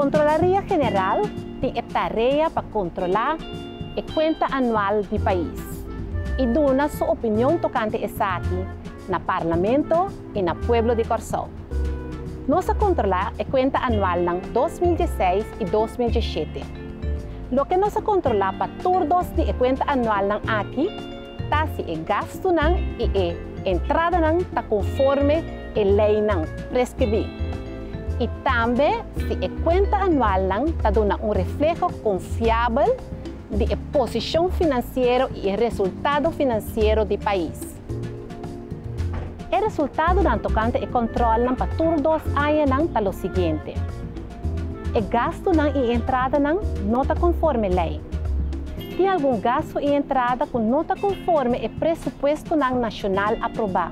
Kontrolaria General tin e tarea pa kontrolá e kuenta anual di pais i duna su opinion tokante esaki na Parlamento i na pueblo di Kòrsou. Nos a kontrolá e kuenta anualnan 2016 i 2017. Loke nos a kontrolá pa tur dos di e kuenta anualnan aki ta si e gastunan i e entradanan ta konforme e leinan preskribí i tambe si e kuenta anualnan ta duna un refleho konfiabel di e posishon finansiero i e resultado finansiero di pais. E resultadonan tokante e kòntròlnan pa tur dos añanan ta lo siguiente. E gastunan i entradanan no ta konforme lei. Tin algun gastu i entrada ku no ta konforme e presupuestonan nashonal aprobá.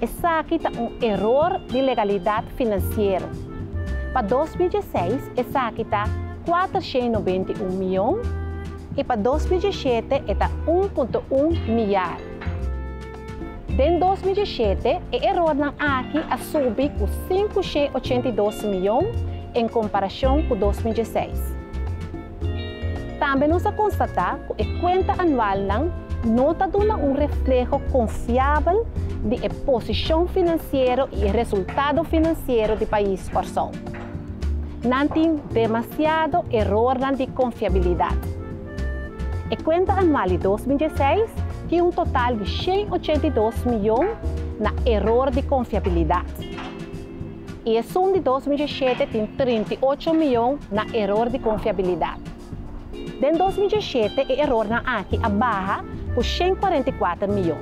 Esaki ta un eror di legalidat finansiero. Pa 2016 esaki ta 491 mion i pa 2017 e ta 1.1 miar. Den 2017 e erornan aki a subi ku 582 mion en komparashon ku 2016. Tambe nos a konstatá ku e kuenta anualnan no ta duna un refleho konfiabel di e posishon finansiero i e resultado finansiero di pais Kòrsou. Nan tin demasiado erornan di konfiabilidat. E kuenta anual di 2016 tin un total di 182 mion na eror di konfiabilidat. I esun di 2017 tin 38 mion na eror di konfiabilidat. Den 2017 e erornan aki a baha ku 144 mion,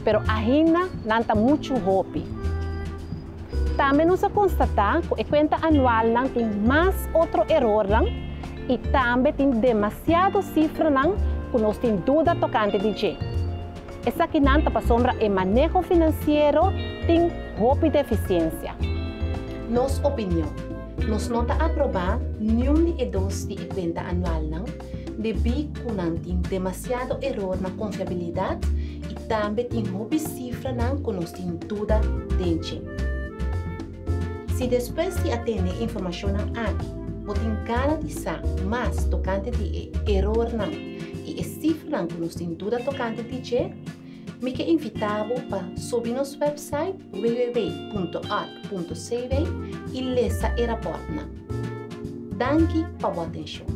pero ainda nan ta muchu hopi. Tambe nos a konstatá ku e kuenta anualnan tin mas otro erornan i tambe tin demasiado sifranan ku nos tin duda tokante di dje. Esakinan ta pasobra e maneho finansiero tin hopi defisiensia. Nos opinion. Nos no ta aprobá niun di e dos di e kuenta anualnan debí ku nan tin demasiado eror na konfiabilidat i tambe tin hopi sifranan ku nos tin duda den dje. Si despues di a tende e informashonnan aki bo tin gana di sa mas tokante di e erornan i e sifranan ku nos tin duda tokante di dje, mi ke invitá bo pa subi nos wèpsait www.art.cw i lesa e rapòrtnan. Danki pa bo atenshon.